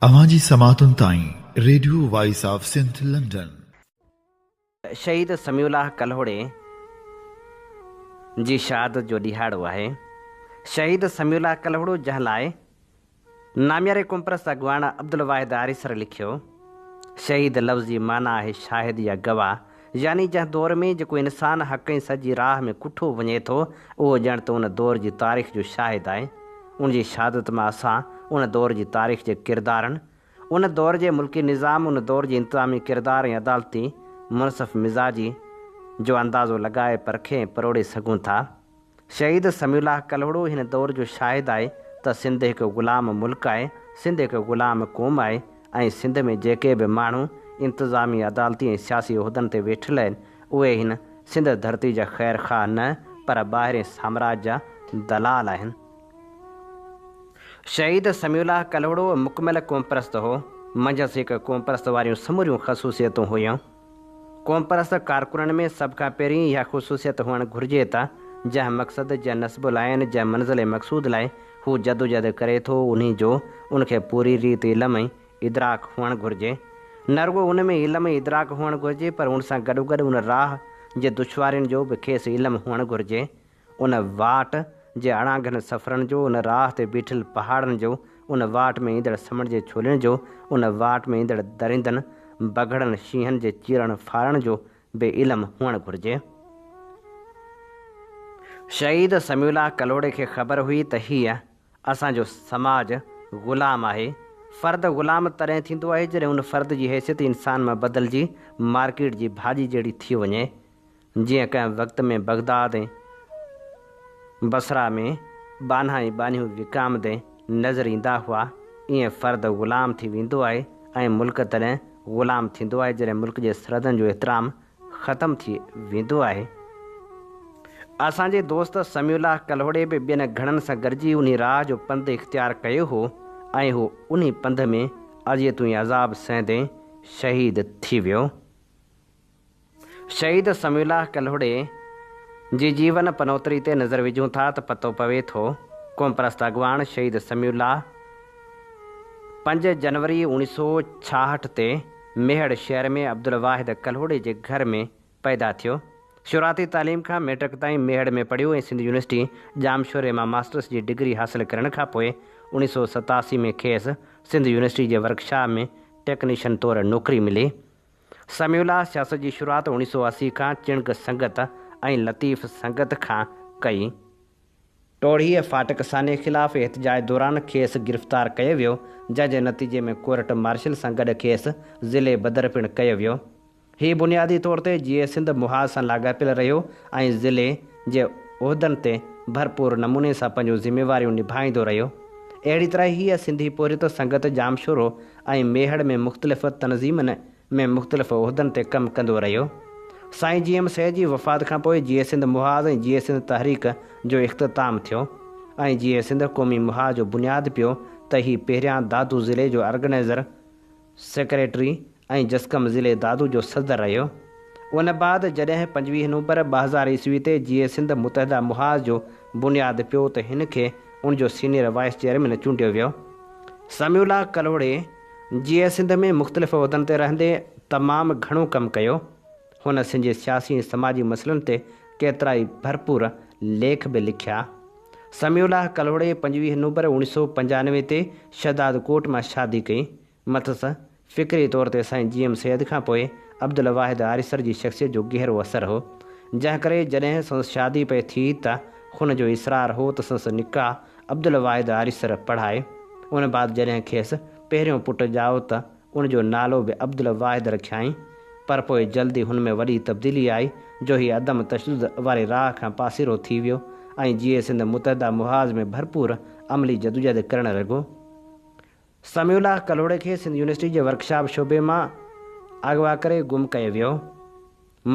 اوهان جي سماعتن تائين radio voice of Sindh London. شهيد سميع الله ڪلهوڙي جي شهادت جو ڏهاڙو آهي. شهيد سميع الله ڪلهوڙو جنهن لاء نامياري قومپرست اڳواڻ عبدالواحد آريسر لکيو، شهيد لفظ جي معنيٰ آهي شاهد يا گواهه، يعني جنهن دور ۾ جيڪو انسان حق ۽ سچ جي راهه ۾ ڪٺو وڃي ٿو، اهو ڄڻ ته ان دور جي تاريخ جو شاهد آهي. ان جي شهادت مان اسان ان دور جي تاريخ جي ڪردارن، ان دور جي ملڪي نظام، ان دور جي انتظامي ڪردار ۽ عدالتي منصف مزاجي جو اندازو لڳائي، پرکي ۽ پروڙي سگهون ٿا. شهيد سميع الله ڪلهوڙو هن دور جو شاهد آهي ته سنڌ هڪ غلام ملڪ آهي، سنڌ هڪ غلام قوم آهي ۽ سنڌ ۾ جيڪي به ماڻهو انتظامي، عدالتي ۽ سياسي عهدن تي ويٺل آهن، اهي هن سنڌ ڌرتي جا خير خواهه نه پر ٻاهرين سامراج جا دلال آهن. شهيد سميع الله ڪلهوڙو مڪمل قومپرست هو، منجهس هڪ قومپرست واريون سموريون خصوصيتون هيون. قومپرست ڪارڪنن ۾ سڀ کان پهرين اها خصوصيت هئڻ گهرجي ته جنهن مقصد، جنهن نصب العين، جنهن منزل مقصود لاء هو جدوجهد ڪري ٿو انهي جو ان کي پوري ريت علم ۽ ادراڪ هئڻ گهرجي. نه رڳو ان ۾ علم ۽ ادراڪ هئڻ گهرجي پر ان سان گڏوگڏ ان راهه جي دشوارين جو به کيس علم هئڻ گهرجي. ان واٽ جي اڻانگهن سفرن جو، ان راهه تي بيٺل پهاڙن جو، ان واٽ ۾ ايندڙ سمنڊ جي ڇولين جو، ان واٽ ۾ ايندڙ درندن، بگهڙن، شينهن جي چيرڻ ڦاڙڻ جو به علم هئڻ گهرجي. شهيد سميع الله ڪلهوڙي کي خبر هئي ته هيء اسان جو سماج غلام آهي. فرد غلام تڏهن ٿيندو آهي جڏهن ان فرد جي حيثيت انسان مان بدلجي مارڪيٽ جي ڀاڄي جهڙي ٿي وڃي. جيئن ڪنهن وقت ۾ بغداد ۽ بصره ۾ ٻانها ۽ ٻانهيون وڪامندي نظر ايندا هئا، ايئن فرد غلام ٿي ويندو آهي ۽ ملڪ تڏهن غلام ٿيندو آهي جڏهن ملڪ جي سرحدن جو احترام ختم ٿي ويندو آهي. اسان جي دوست سميع الله ڪلهوڙي به ٻين گهڻن سان گڏجي انهي راهه جو پنڌ اختيار ڪيو هو ۽ هو انهي پنڌ ۾ اذيتون ۽ عذاب سهندي شهيد ٿي ويو. شهيد سميع الله ڪلهوڙي جي جيون پنوتري تي نظر وجهون ٿا ته پتو پوي ٿو قومپرست اڳواڻ شهيد سميع الله پنج جنوري اوڻيهه سو ڇاهٺ تي ميهڙ شهر ۾ عبدالواحد ڪلهوڙي جي گهر ۾ پيدا ٿيو. شروعاتي تعليم کان ميٽرڪ تائين ميهڙ ۾ پڙهيو ۽ سنڌ يونيورسٽي ڄامشوري مان ماسٽرس جي ڊگري حاصل ڪرڻ کانپوء اوڻيهه سو 87 ۾ کيس سنڌ يونيورسٽي جي ورڪشاپ ۾ ٽيڪنيشن طور نوڪري ملي. سميع الله سياست جي شروعات اوڻيهه سو 80 کان چڻگ سنگت ۽ لطيف سنگت کان ڪئي. ٽوڙهيء ڦاٽڪ سانحي خلاف احتجاج دوران کيس گرفتار ڪيو ويو، جنهن جي نتيجي ۾ ڪورٽ مارشل سان گڏ کيس ضلعي بدر پڻ ڪيو ويو. هي بنيادي طور تي جيئي سنڌ محاذ سان لاڳاپيل رهيو ۽ ضلعي جي عهدن تي ڀرپور نموني سان پنهنجون ذميواريون نڀائيندو رهيو. اهڙي طرح هيء سنڌي پورهيت سنگت ڄامشورو ۽ ميهڙ ۾ مختلف تنظيمن ۾ مختلف عهدن تي ڪم ڪندو رهيو. سائين جي ايم سيد جي وفات کانپوء جيئي سنڌ محاذ ۽ جيئي سنڌ تحريڪ جو اختتام ٿيو ۽ جيئي سنڌ قومي محاذ جو بنياد پيو ته هي پهريان دادو ضلعي جو آرگنائيزر سيڪريٽري ۽ جسقم ضلعي دادو جو صدر رهيو. ان بعد جڏهن 25 نومبر 2000 عيسوي تي جيئي سنڌ متحده محاذ جو بنياد پيو ته هن کي ان جو سينيئر وائيس چيئرمين چونڊيو ويو. سميع الله ڪلهوڙي جيئي سنڌ ۾ مختلف عهدن تي رهندي تمام گهڻو ڪم ڪيو. هن سنڌ جي سياسي ۽ سماجي مسئلن تي ڪيترائي ڀرپور ليک به لکيا. سميع الله ڪلهوڙي 25 نومبر 1995 تي شهداد ڪوٽ مان شادي ڪئي. مٿس فڪري طور تي سائين جي ايم سيد کان پوء عبدالواحد آريسر جي شخصيت جو گهرو اثر هو. جنهن ڪري جڏهن سندس شادي پئي ٿي ته هن جو اصرار هو ته سندس نڪاح عبدالواحد آريسر پڙهائي. ان بعد جڏهن کيس پهريون پٽ ڄائو ته ان جو نالو به عبدالواحد رکيائين. پر پوء جلدي هن ۾ وڏي تبديلي آئي جو هي عدم تشدد واري راهه کان پاسيرو ٿي ويو ۽ جيئي سنڌ متحده محاذ ۾ ڀرپور عملي جدوجهد ڪرڻ لڳو. سميع الله ڪلهوڙي کي سنڌ يونيورسٽي جي ورڪشاپ شعبي مان اغوا ڪري گم ڪيو ويو.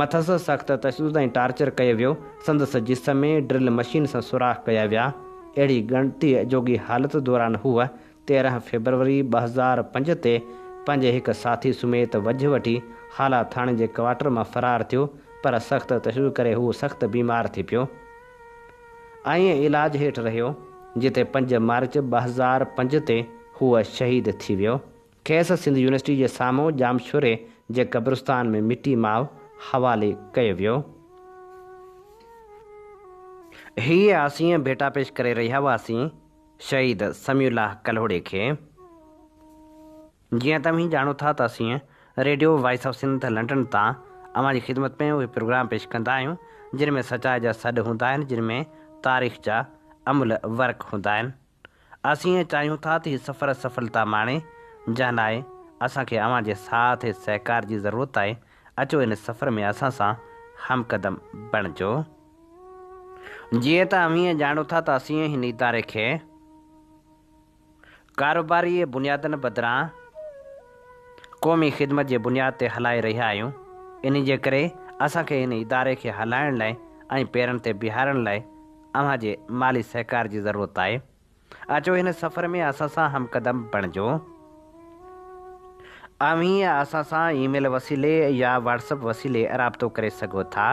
مٿس سخت تشدد ۽ ٽارچر ڪيو ويو، سندس جسم ۾ ڊرل مشين سان سوراخ ڪيا ويا. اهڙي ڳڻتيء جوڳي حالت دوران هوء 13 فيبروري 2005 تي پنهنجي هڪ ساٿي سميت وجهه وٺي هالا ٿاڻي جي ڪوارٽر مان فرار ٿيو پر سخت تشدد ڪري هو سخت بيمار ٿي پيو ۽ علاج هيٺ رهيو جتي 5 مارچ 2005 تي هو شهيد ٿي ويو. کيس سنڌ يونيورسٽي جي سامهون ڄامشوري جي قبرستان ۾ مٽي ماء حوالي ڪيو ويو. هيء اسين ڀيٽا پيش ڪري رهيا هئاسين شهيد سميع الله ڪلهوڙي کي. جيئن توهين ڄاڻو ٿا ته اسين radio voice of Sindh London تان اوهان جي خدمت ۾ اهي پروگرام پيش ڪندا آهيون جن ۾ سچائي جا سڏ هوندا آهن جن ۾ تاريخ جا املهه ورق هوندا آهن. اسين چاهيون ٿا ته هي سفر سڦلتا ماڻي جنهن لاء اسان کي اوهان جي ساٿ ۽ سهڪار جي ضرورت آهي اچو ان سفر ۾ اسان سان همقدم بڻجو. جيئن ته اوهين ڄاڻو ٿا ته اسين هن اداري کي. ڪاروباري بنيادن بدران قومي خدمت جي بنياد تي هلائي رهيا آهيون، انهي جي ڪري اسان کي هن اداري کي هلائڻ لاء ۽ پيرن تي بيهارڻ لاء اوهان جي مالي سهڪار جي ضرورت آهي. اچو هن سفر ۾ اسان سان هم قدم بڻجو. اوهين اسان سان اي ميل وسيلي يا واٽس اپ وسيلي رابطو ڪري سگهو ٿا.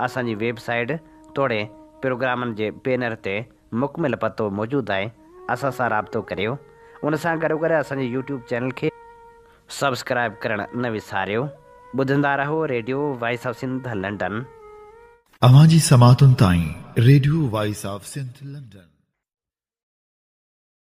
اسان جي ويب سائيٽ توڙي پروگرامن جي بينر تي مڪمل پتو موجود آهي اسان سان رابطو ڪريو ان سان گڏوگڏ اسان جي يوٽيوب چينل کي سبسڪرائب ڪرڻ نه وساريو ٻڌندا رهو radio voice of Sindh London. اوهان جي سماعتن تائين radio voice of Sindh London.